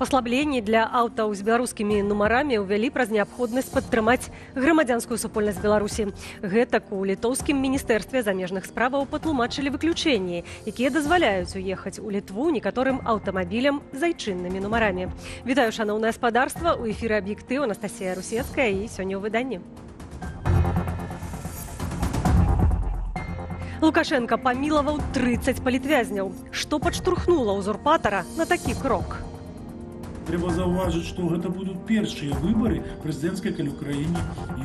Паслабленні для аўтаў з беларускімі нумарамі ўвялі праз неабходнасць падтрымаць грамадзянскую супольнасць Беларусі. Гэтак у літоўскім міністэрстве замежных справаў патлумачылі выключэнні, якія дазваляюць уехаць у Літву некаторым аўтамабілям з айчыннымі нумарамі. Вітаю, шаноўнае спадарства, у эфіры «Аб'ектыў», Анастасія Русецкая, і сёння ў выданні. Лукашэнка памілаваў 30 палітвязняў. Што падштурхнула ўзурпатара на такі крок? Трэба заўважыць, што гэта будуць першыя выбары прэзідэнцкія, калі ў краіне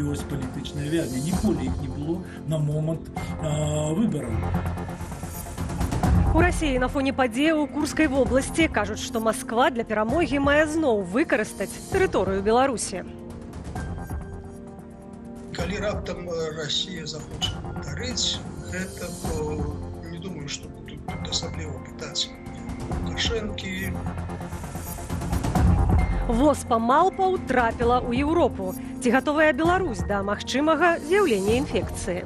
ёсць палітычныя вязні. Ніколі іх не было на момант выбараў. У Расіі на фоне падзеяў у Курскай вобласці кажуць, што Масква для перамогі мае зноў выкарыстаць тэрыторыю Беларусі. Калі раптам Расія захоча паўтарыць гэта, то не думаю, што будуць тут асабліва пытаць Лукашэнкі. Воспа малпаў трапіла ў Еўропу. Ці гатовая Беларусь да магчымага з'яўлення інфекцыі?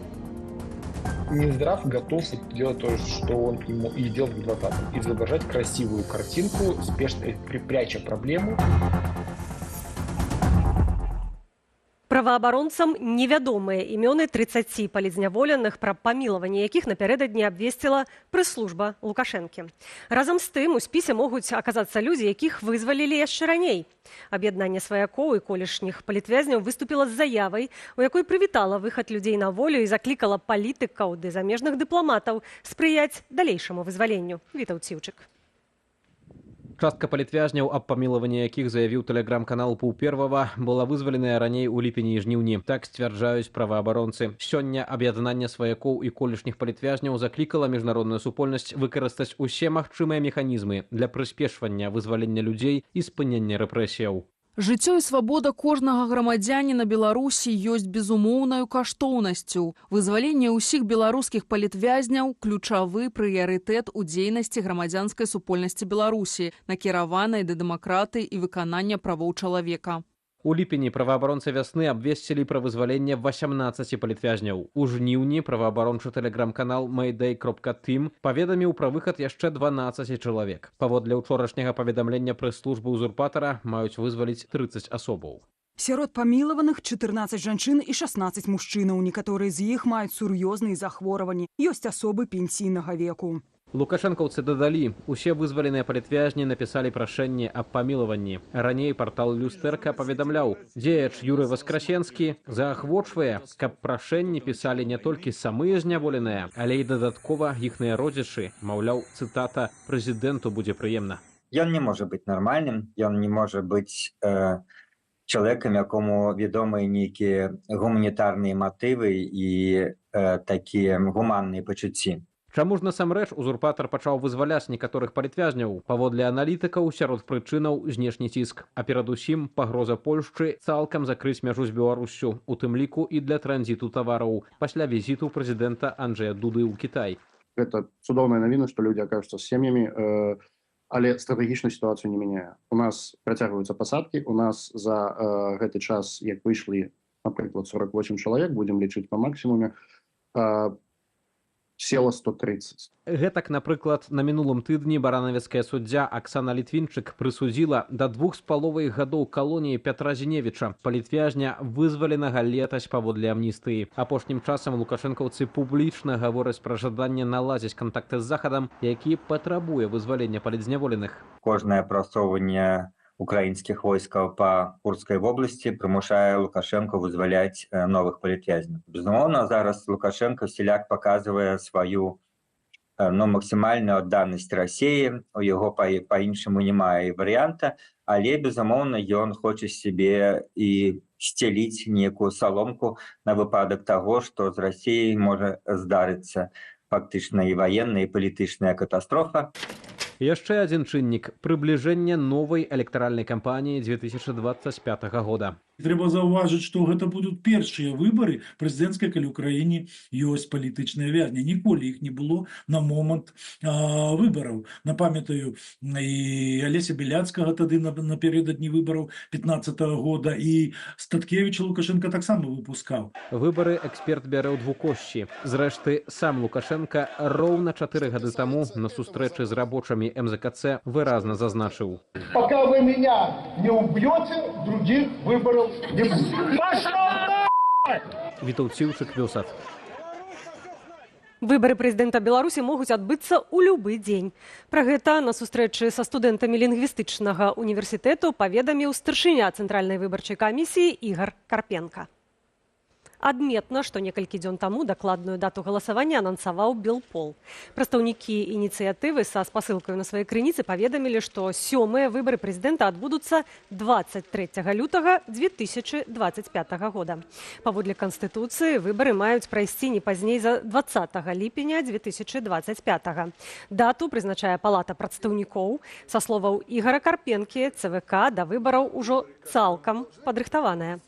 Минздрав готов делать то, что он ему и делал в 2020-м. Изображать красивую картинку, спешно пряча проблему. Праваабаронцам невядомыя імёны 30 палітзняволеных, пра памілаванне якіх напярэдадні абвесціла прэс-служба Лукашэнкі. Разам з тым у спісе могуць аказацца людзі, якіх вызвалілі яшчэ раней. Аб'яднанне сваякоў і колішніх палітвязняў выступіла з заявай, у якой прывітала выхад людзей на волю і заклікала палітыкаў ды замежных дыпламатаў спрыяць далейшаму вызваленню. Вітаў Ціўчык. Частка палітвязняў, аб памілаванні якіх заявіў тэлеграм-канал «Паўпервага», была вызваленая раней у ліпені і жніўні. Так сцвярджаюць праваабаронцы. Сёння аб'яднанне сваякоў і колішніх палітвязняў заклікала міжнародную супольнасць выкарыстаць усе магчымыя механізмы для прыспешвання вызвалення людзей і спынення рэпрэсіяў. Жыццё і свабода кожнага грамадзяніна Беларусі ёсць безумоўнаю каштоўнасцю. Вызваленне ўсіх беларускіх палітвязняў – ключавы прыярытэт у дзейнасці грамадзянскай супольнасці Беларусі, накіраванай да дэмакратыі і выканання правоў чалавека. У ліпені праваабаронцы «Вясны» абвесцілі пра вызваленне 18 палітвязняў. У жніўні праваабарончы тэлеграм-канал mayday.team паведаміў пра выхад яшчэ 12 чалавек. Паводле ўчорашняга паведамлення прэс-службы ўзурпатара маюць вызваліць 30 асобаў. Сярод памілаваных 14 жанчын і 16 мужчынаў. Некаторыя з іх маюць сур'ёзныя захворванні. Ёсць асобы пенсійнага веку. Лукашэнкаўцы дадалі, усе вызваленыя палітвязні напісалі прашэнне аб памілаванні. Раней партал «Люстэрка» паведамляў, дзеяч Юрый Васкрасенскі заахвочвае, каб прашэнні пісалі не толькі самыя зняволеныя, але і дадаткова іхныя родзічы. Маўляў, цытата, «прэзідэнту будзе прыемна». Ён не можа быць нармальным, ён не можа быць чалавекам, якому вядомыя нейкія гуманітарныя матывы і такія гуманныя пачуцці. Чаму ж насамрэч узурпатар пачаў вызваляць некаторых палітвязняў? Паводле аналітыкаў, сярод прычынаў знешні ціск, а перадусім пагроза Польшчы цалкам закрыць мяжу з Беларуссю, у тым ліку і для транзіту тавараў, пасля візіту прэзідэнта Анджея Дуды ў Кітай. Гэта цудоўная навіна, што людзі акажуцца з сем'ямі, але стратэгічную сітуацыю не мяняе. У нас працягваюцца пасадкі, у нас за гэты час, як выйшлі, напрыклад, 48 чалавек, будзем лічыць па максімуме, села 130. Гэтак, напрыклад, на мінулым тыдні баранавіцкая суддзя Аксана Літвінчык прысудзіла да 2,5 гадоў калоніі Пятра Зіневіча, палітвязня, вызваленага летась паводле амністыі. Апошнім часам лукашэнкаўцы публічна гавораць пра жаданне наладзіць кантакты з Захадам, які патрабуе вызвалення палітзняволеных. Кожнае прасоўванне украінскіх войскаў па Курскай вобласці прымушае Лукашэнку вызваляць новых палітвязняў. Безумоўна, зараз Лукашэнка ўсяляк паказвае сваю максімальную адданасць Расіі, у яго па-іншаму няма і варыянта, але, безумоўна, ён хоча сябе і сцеліць некую саломку на выпадак таго, што з Расіяй можа здарыцца фактычна і ваенная, і палітычная катастрофа. Яшчэ адзін чыннік – прыбліжэнне новай электаральнай кампаніі 2025 года. Трэба заўважыць, што гэта будуць першыя выбары прэзідэнцкія, калі ў краіне ёсць палітычныя вязні. Ніколі іх не было на момант выбараў. Напамятаю, і Алеся Беляцкага тады напярэдадні выбараў 15 -го года, і Статкевіча Лукашэнка таксама выпускаў. Выбары эксперт бярэ ў двукошчы. Зрэшты, сам Лукашэнка роўна 4 гады таму на сустрэчы з рабочымі МЗКЦ выразна зазначыў: «Пока вы меня не убьете, других выборов не будет». Пошел на! Вітаўт Сіўчык, Белсат. Выбары прэзідэнта Беларусі могуць адбыцца ў любы дзень. Пра гэта на сустрэчы са студэнтамі лінгвістычнага універсітэту паведаміў старшыня Цэнтральнай выбарчай камісіі Ігар Карпенка. Адметна, што некалькі дзён таму дакладную дату галасавання анансаваў Белпол. Прадстаўнікі ініцыятывы са спасылкаю на свае крыніцы паведамілі, што сёмыя выбары прэзідэнта адбудуцца 23 лютага 2025 года. Паводле Канстытуцыі, выбары маюць прайсці не пазней за 20 ліпеня 2025. Дату прызначае Палата прадстаўнікоў. Са словаў Ігара Карпенкі, ЦВК да выбараў ужо цалкам падрыхтаваная.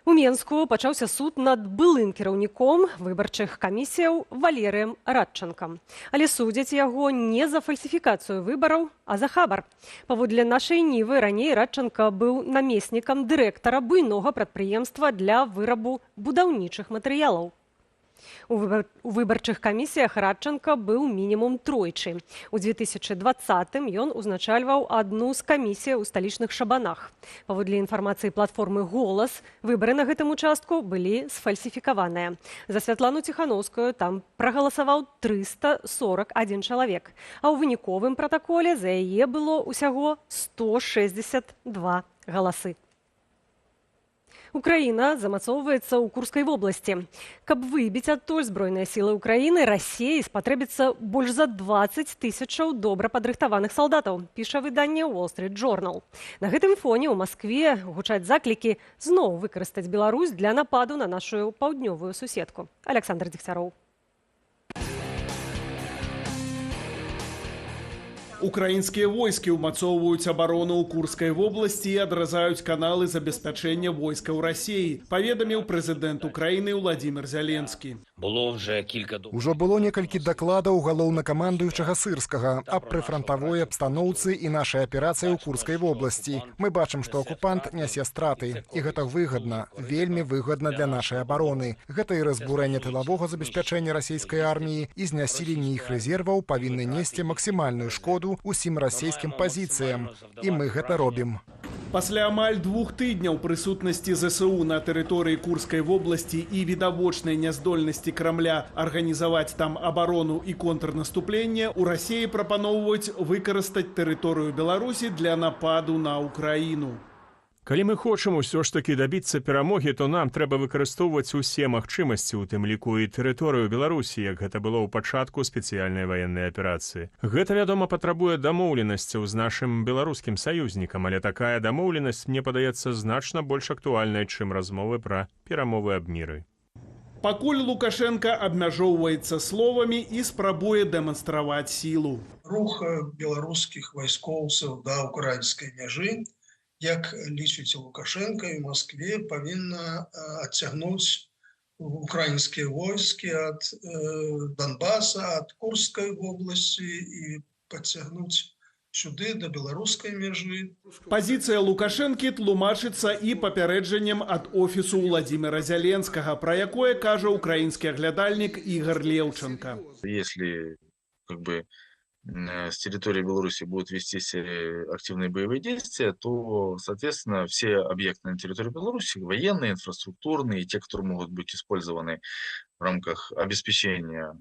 У Менску пачаўся суд над былым кіраўніком выбарчых камісіяў Валерыем Радчанкам. Але судзяць яго не за фальсіфікацыю выбараў, а за хабар. Паводле «Нашай Нівы», раней Радчанка быў намеснікам дырэктара буйнога прадпрыемства для вырабу будаўнічых матэрыялаў. У выбарчых камісіях Радчанка быў мінімум тройчы. У 2020 ён узначальваў адну з камісій у сталічных Шабанах. Паводле інфармацыі платформы «Голас», выбары на гэтым участку былі сфальсіфікаваныя. За Святлану Ціханоўскую там прагаласаваў 341 чалавек, а ў выніковым пратаколе за яе было ўсяго 162 галасы. Украіна замацоўваецца ў Курскай вобласці. Каб выбіць адтуль збройныя сілы Украіны, Расіі спатрэбіцца больш за 20 тысячаў добра падрыхтаваных салдатаў, піша выданне Wall Street Journal. На гэтым фоне ў Маскве гучаць заклікі зноў выкарыстаць Беларусь для нападу на нашу паўднёвую суседку. Аляксандр Дзегцяроў. Украінскія войскі ўмацоўваюць абарону ў Курскай вобласці і адразаюць каналы забеспячэння войскаў Расіі, паведаміў прэзідэнт Украіны Уладзімір Зяленскі. Было вже кілька Ужо было некалькі дакладаў галоўнакамандуючага Сырскага аб прыфрантавой абстаноўцы і нашай аперацыі ў Курскай вобласці. Мы бачым, што акупант нясе страты, і гэта выгадна, вельмі выгадна для нашай абароны. Гэта і разбурэнне тылавога забеспячэння расійскай арміі, і знясіленне іх рэзерваў павінны несці максімальную шкоду усім расійскім пазіцыям. І мы гэта робім. Пасля амаль 2 тыдняў прысутнасці ЗСУ на тэрыторыі Курскай вобласці і відавочнай няздольнасці Крамля арганізаваць там абарону і контрнаступленне, у Расіі прапаноўваюць выкарыстаць тэрыторыю Беларусі для нападу на Украіну. Калі мы хочам усё ж такі дабіцца перамогі, то нам трэба выкарыстоўваць усе магчымасці, у тым ліку і тэрыторыю Беларусі, як гэта было ў пачатку спецыяльнай ваеннай аперацыі. Гэта, вядома, патрабуе дамоўленасцяў з нашым беларускім саюзнікам, але такая дамоўленасць, мне падаецца, значна больш актуальная, чым размовы пра перамовы аб міры. Пакуль Лукашэнка абмяжоўваецца словамі і спрабуе дэманстраваць сілу. Рух беларускіх вайскоўцаў да украінскай мяжы, як лічыць Лукашэнка і Маскве, павінна адцягнуць украінскія войскі ад Донбаса, ад Курскай вобласці і падцягнуць сюды, да беларускай мяжы. Пазіцыя Лукашэнкі тлумачыцца і папярэджаннем ад офісу Уладзіміра Зяленскага, пра якое кажа украінскі аглядальнік Ігар Леўчанка. Если как бы с территории Беларуси будут вестись активные боевые действия, то, соответственно, все объекты на территории Беларуси, военные, инфраструктурные, те, которые могут быть использованы в рамках обеспечения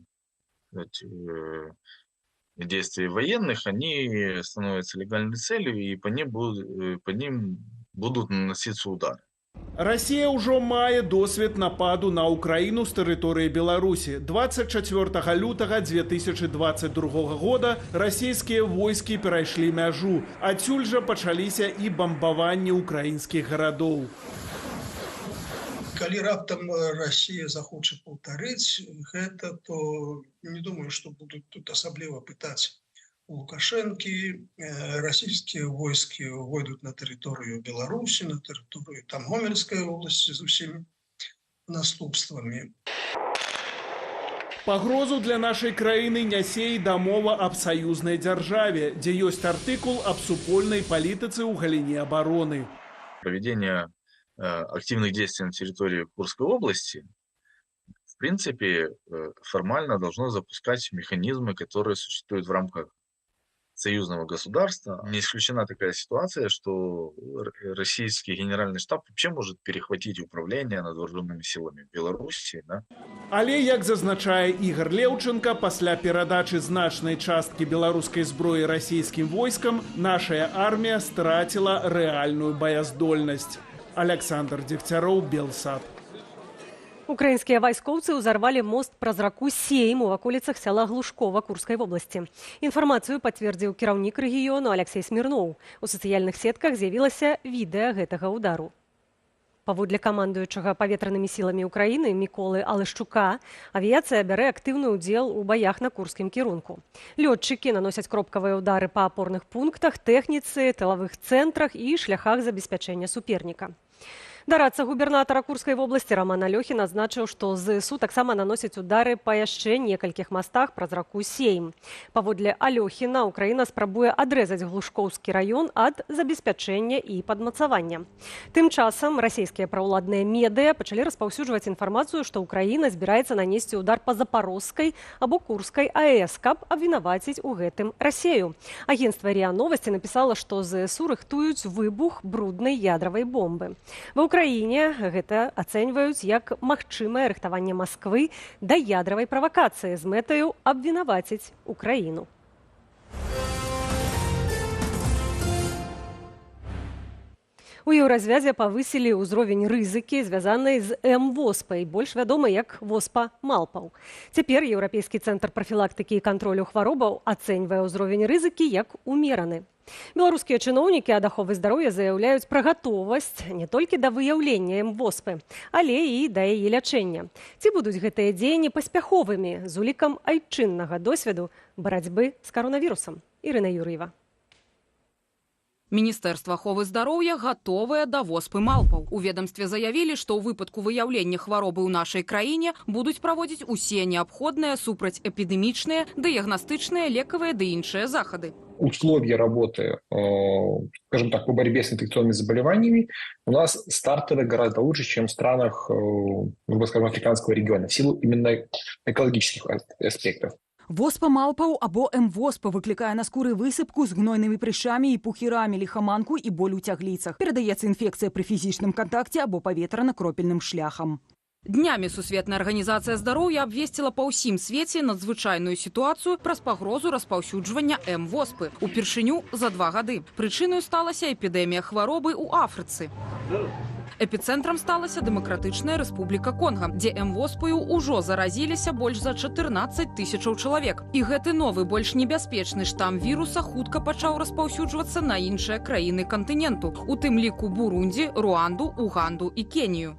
действий военных, они становятся легальной целью, и по ним будут наноситься удары. Расія ўжо мае досвед нападу на Украіну з тэрыторыі Беларусі. 24 лютага 2022 года расійскія войскі перайшлі мяжу. Адсюль жа пачаліся і бамбаванні украінскіх гарадоў. Калі раптам Расія захоча паўтарыць гэта, то не думаю, што будуць тут асабліва пытаць у Лукашэнкі, расійскія войскі ўвойдуць на тэрыторыю Беларусі, на тэрыторыю там Гомельскай вобласці з усімі наступствамі. Пагрозу для нашай краіны нясе і дамова аб саюзнай дзяржаве, дзе ёсць артыкул аб супольнай палітыцы ў галіне абароны. Проведение активных действий на территории Курской области, в принципе, формально должно запускать механизмы, которые существуют в рамках союзного государства. Не исключена такая ситуация, что российский генеральный штаб вообще может перехватить управление над вооруженными силами Беларуси. Да? Але, як зазначае Ігар Леўчанка, пасля перадачы значнай часткі беларускай зброі расійскім войскам нашая армія страціла рэальную баяздольнасць. Аляксандр Дзегцяроў, Белсат. Украінскія вайскоўцы ўзарвалі мост праз раку Сейм у ваколіцах сяла Глушкова Курскай вобласці. Інфармацыю пацвердзіў кіраўнік рэгіёну Аляксей Смірноў. У сацыяльных сетках з'явілася відэа гэтага ўдару. Паводле камандуючага паветранымі сіламі Украіны Міколы Алышчука, авіяцыя бярэ актыўны ўдзел у баях на курскім кірунку. Лётчыкі наносяць кропкавыя ўдары па апорных пунктах, тэхніцы, тылавых цэнтрах і шляхах забеспячэння суперніка. Дарадца губернатара Курскай вобласці Раман Алёхін адзначыў, што ЗСУ таксама наносяць удары па яшчэ некалькіх мастах праз раку Сейм. Паводле Алёхіна, Украіна спрабуе адрэзаць Глушкоўскі раён ад забеспячэння і падмацавання. Тым часам расійскія праўладныя медыа пачалі распаўсюджваць інфармацыю, што Украіна збіраецца нанесці удар па Запарожскай або Курскай АЭС, каб абвінаваціць у гэтым Расею. Агенцтва РИА Новости напісала, што ЗСУ рыхтуюць выбух бруднай ядравай бомбы. Ва Украіне гэта ацэньваюць як магчымае рыхтаванне Масквы да ядравай правакацыі з мэтаю абвінаваціць Украіну. У Еўразвязе павысілі ўзровень рызыкі, звязанай з М-воспай, больш вядомай як воспа малпаў. Цяпер Еўрапейскі цэнтр прафілактыкі і кантролю хваробаў ацэньвае ўзровень рызыкі як умераны. Беларускія чыноўнікі ад аховы здароўя заяўляюць пра гатовасць не толькі да выяўлення М-воспы, але і да яе лячэння. Ці будуць гэтыя дзеянні паспяховымі з улікам айчыннага досведу барацьбы з каронавірусам? Ірына Юр'ева. Міністэрства аховы здароўя гатовае да воспы малпаў. У ведомстве заявілі, што ў выпадку выяўлення хваробы ў нашай краіне будуць праводзіць усе неабходныя супрацьэпідэмічныя, дыягнастычныя, лекавыя ды іншыя захады. Условия работы, скажем так, по борьбе с инфекционными заболеваниями у нас стартовые гораздо лучше, чем в странах, грубо скажем, африканского региона, в силу именно экологических аспектов. Воспа малпаў або М-воспа выклікае на скуры высыпку з гнойнымі прышчамі і пухірамі, ліхаманку і боль у цягліцах. Перадаецца інфекцыя пры фізічным кантакце або паветрана-кропельным шляхам. Днямі Сусветная арганізацыя здароўя абвесціла па ўсім свеце надзвычайную сітуацыю праз пагрозу распаўсюджвання М-воспы. Упершыню за 2 гады. Прычынаю сталася эпідэмія хваробы ў Афрыцы. Эпіцэнтрам сталася Дэмакратычная Рэспубліка Конга, дзе М-воспаю ўжо заразіліся больш за 14 тысячаў чалавек. І гэты новы, больш небяспечны штам віруса хутка пачаў распаўсюджвацца на іншыя краіны кантыненту, у тым ліку Бурундзі, Руанду, Уганду і Кенію.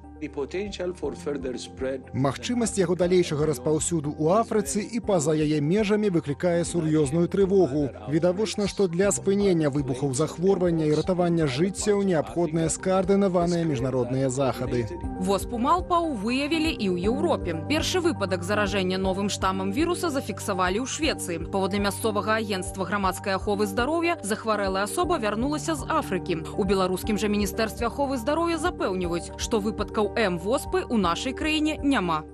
Магчымасць яго далейшага распаўсюду ў Афрыцы і па-за яе межамі выклікае сур'ёзную трывогу. Відавочна, што для спынення выбухаў захворвання і ратавання жыццяў неабходныя скаардынаваныя міжнародныя захады. Воспу малпаў выявілі і ў Еўропе. Першы выпадак заражэння новым штамам віруса зафіксавалі ў Швецыі. Паводле мясцовага агенцтва грамадскай аховы здароўя захварэлая асоба вярнулася з Афрыкі. У беларускім жа міністэрстве аховы здароўя запэўніваюць, што выпадкаў М-воспы ў нашай краіне няма.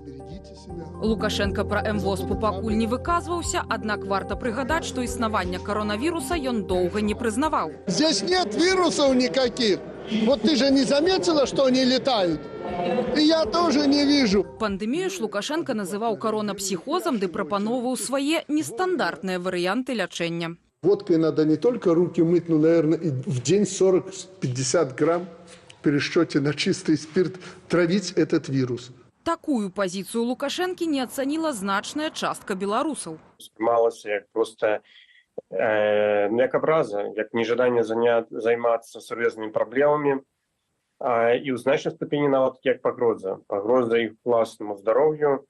Лукашэнка пра М-воспу пакуль не выказваўся, аднак варта прыгадаць, што існаванне каронавіруса ён доўга не прызнаваў. Здесь нет вирусов никаких. Вот ты же не заметила, что они летают? И я тоже не вижу. Пандемію ж Лукашэнка называў коронапсіхозам ды прапаноўваў свае нестандартныя варыянты лячэння. Водкой надо не только руки мыть, но, наверное, и в день 40-50 грамм в пересчете на чистый спирт травить этот вирус. Такую пазіцыю Лукашэнкі не ацаніла значная частка беларусаў. Успрымалася як проста як абраза, як нежаданне займацца сур'ёзнымі праблемамі і ў значнай ступені нават як пагроза. Пагроза іх уласнаму здароўю,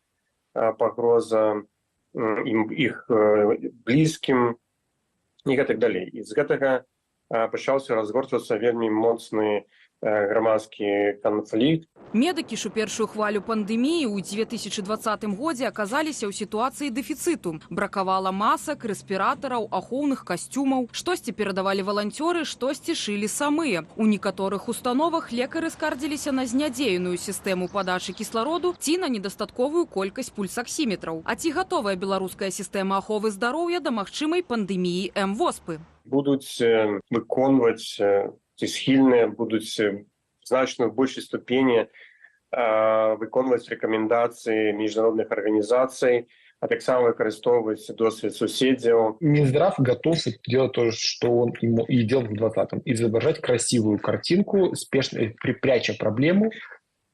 пагроза ім, іх блізкім. І гэтак далей. І з гэтага пачаўся разгортвацца вельмі моцны грамадскі канфлікт. Медыкі ж у першую хвалю пандэміі ў 2020 годзе аказаліся ў сітуацыі дэфіцыту. Бракавала масак, рэспіратараў, ахоўных касцюмаў. Штосьці перадавалі валанцёры, штосьці шылі самыя. У некаторых установах лекары скардзіліся на знядзеяную сістэму падачы кіслароду ці на недастатковую колькасць пульсаксіметраў. А ці гатовая беларуская сістэма аховы здароўя да магчымай пандэміі М-воспы? Будуць выконваць ці схільныя будуць значна в большай ступені выконваць рэкамендацыі міжнародных арганізацый, а таксама выкарыстоўваць досвед суседзяў. Минздрав готов делать то, что он ему и делал в 20-м, изображать красивую картинку, спешно припряча проблему,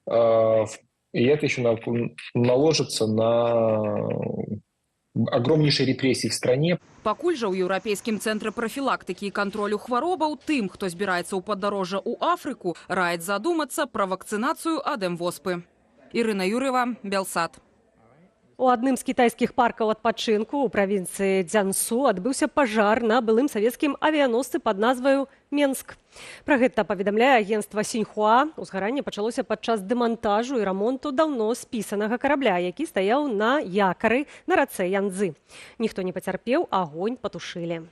и это еще наложится на огромнейшие репрессии в стране. Пакуль жа ў еўрапейскім цэнтры прафілактыкі і кантролю хваробаў тым, хто збіраецца ў падарожжа ў Афрыку, раяць задумацца пра вакцынацыю ад М-воспы. Ірына Юр'ева, Белсат. У адным з кітайскіх паркаў адпачынку ў правінцыі Дзянсу адбыўся пажар на былым савецкім авіяносцы пад назваю «Менск». Пра гэта паведамляе агенцтва «Сіньхуа». Узгаранне пачалося падчас дэмантажу і рамонту даўно спісанага карабля, які стаяў на якары на рацэ Янцзы. Ніхто не пацярпеў, агонь патушылі.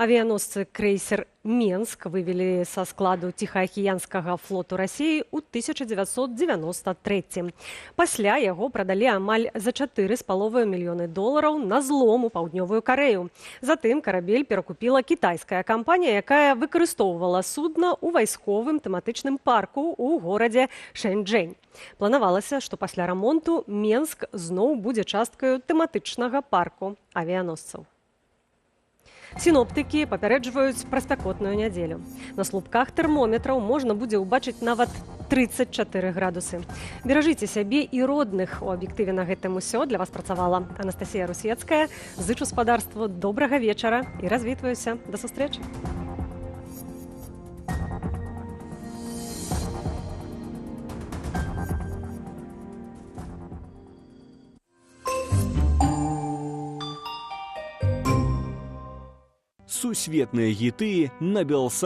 Авіяносцы крейсер «Менск» вывелі са складу Ціхаакіянскага флоту Расіі ў 1993. Пасля яго прадалі амаль за 4,5 мільёны долараў на злом у Паўднёвую Карэю. Затым карабель перакупіла кітайская кампанія, якая выкарыстоўвала судна ў вайсковым тэматычным парку ў горадзе Шэньчжэнь. Планавалася, што пасля рамонту «Менск» зноў будзе часткаю тэматычнага парку авіяносцаў. Сіноптыкі папярэджваюць пра спякотную нядзелю. На слупках тэрмометраў можна будзе ўбачыць нават 34 градусы. Беражыце сябе і родных. У аб'ектыве на гэтым усё. Для вас працавала Анастасія Русецкая. Зычу спадарству добрага вечара і развітваюся. Да сустрэчы. Сусветныя гіты на Белсат.